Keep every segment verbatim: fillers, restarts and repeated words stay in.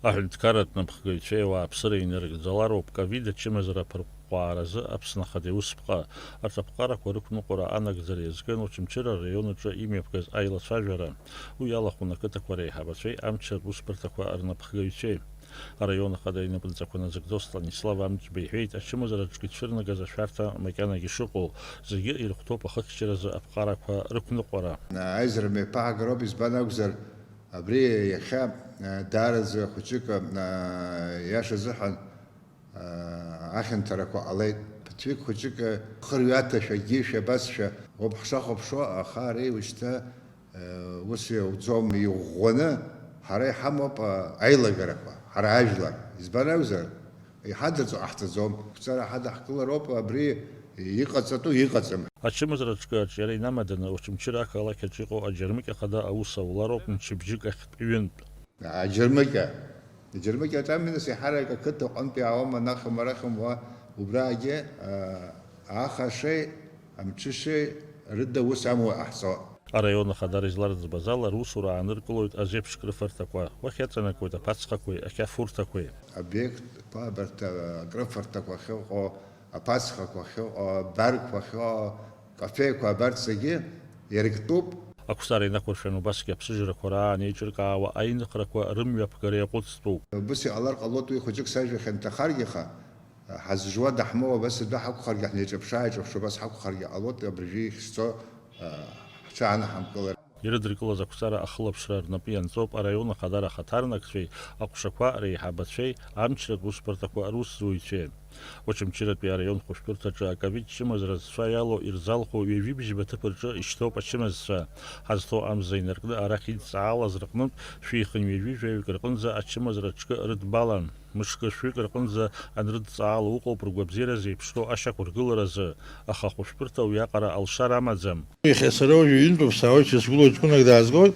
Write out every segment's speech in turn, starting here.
Аҳәынҭқарратә напхгаҩцәеи ауааԥсыреи инарыгӡалароуп ковид ачымазара аԥырҟәҟәааразы Аԥсны Ахада иусԥҟа. Арҭ аԥҟарақәа рықәныҟәара анагӡара иазкын Очамчыра араион аҿы имҩаԥгаз аилацәажәара. Уи иалахәын ақыҭақәа реиҳабацәеи амчратә усбарҭақәа рнапхгаҩцәеи. Араион Ахада инапынҵақәа назыгӡо Станислав Амҷба иҳәеит, ачымазара аҿгьы ицәырнагаз ашәарҭа макьанагьы шыҟоу, зегьы ирыхәҭоуп ахыччаразы аԥҟарақәа рықәныҟәара. Аизара мҩаԥаҳгароуп, избан акәзар, абри иахьа, а, даараӡа хәыҷык, а, иаша азыҳәан, а, ахьанҭарақәа ҟалеит. Ԥыҭҩык хәыҷык, а, хырҩаҭашәа, гьышәа, абасшәа ауп ҳшахәаԥшуа, аха ари уажәшьҭа, а, ус иауӡом, иӷәӷәаны ҳара иҳамоуп, а, аилагарақәа, ҳара ажәлар. Избан акәзар, иҳадырҵо ҟаҳҵаӡом. Қәҵара ҳадаҳкылароуп, абри иҟаҵатәу иҟаҵам. Ачымазара аҿкы аҿиара инамаданы Очамчыра ақалақь аҿы иҟоу аџьармыкьа хада аус аулароуп мчыбжьык ахьтә ҩынтә. Аџьармыкьа. Аџьармыкьа аҿамҩаныс еиҳарак ақыҭа аҟынтә иаауам анахым-арахым уа убраагьы, а, ахашеи амҽышеи рыда ус амуа ҟаҳҵо. Араион ахадара изларыӡбаз ала, русура ааныркылоит азеиԥш крыфарҭақәа, уахь иаҵанакуеит аԥацхақәеи ақьафурҭақәеи. Обиектқәа абарҭ, а, акрыфарҭақәа ахьыҟоу, аԥацхақәа ахьыҟоу, абарқәа ахьыҟоу, акафеқәа абарҭ зегьы ирктәуп. Ақәҵара инақәыршәаны убасгьы аԥсыжрақәа раан еиҿыркаауа аиныхрақәа рымҩаԥгара иаҟәыҵтәуп. Убас иҟалар ҟалоит, уи хәыҷык сажәа хьанҭахаргьы, аха, ҳазжуа даҳмоуа абас адәы ҳақәхаргьы, ҳнеиҿаԥшы-ааиҿаԥшуа абас ҳақәхаргьы ҟалоит, абыржәы ихьӡо, а, ҳҽаанаҳамкылар. Ирыдыркылаз ақәҵара ахылаԥшра рнапы ианҵоуп араион ахадара ахаҭарнакцәеи, аҟәшақәа реиҳабацәеи, амчратә усбарҭақәа русзуҩцәеи. Очамчыратәи араион хәышәтәырҭаҿы аковид чымазара зцәа иалоу ирзалху ҩажәибжьба ҭыԥ рҿы ишьҭоуп ачымазцәа. Ҳазҭоу амза инаркны арахь идҵаалаз рҟнытә шәихынҩажәи жәаҩык рҟынӡа ачымазара аҿкы рыдбалан. Мышкы шәҩык рҟынӡа анрыдҵаало ыҟоуп ргәабзиара зеиԥшроу ашьақәыргыларазы, аха ахәышәтәырҭа уиаҟара алшара амаӡам. Иахьа сара уажәы ҩынтәуп саауеит, сгәыла ҷкәынак даазгоит,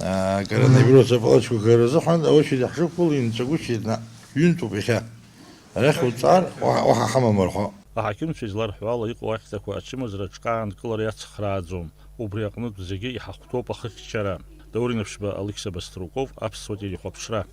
аа, коронавирус апалаткақәа рзыҳәан аочередь ҳшықәгылоу инҵәагәышьеит наҟ. Ҩынтәуп иахьа. Арахь уҵаар, уаҳа, уаҳа ҳамам рҳәо. Аҳақьымцәа изларҳәо ала, иҟоу ахьҭақәа ачымазара аҿкаанкылара иацхрааӡом. Убри аҟнытә зегьы иҳахәҭоуп ахыччара. Даур Инаԥшьба, Алықьса Баструков, Аԥсуа телехәаԥшра.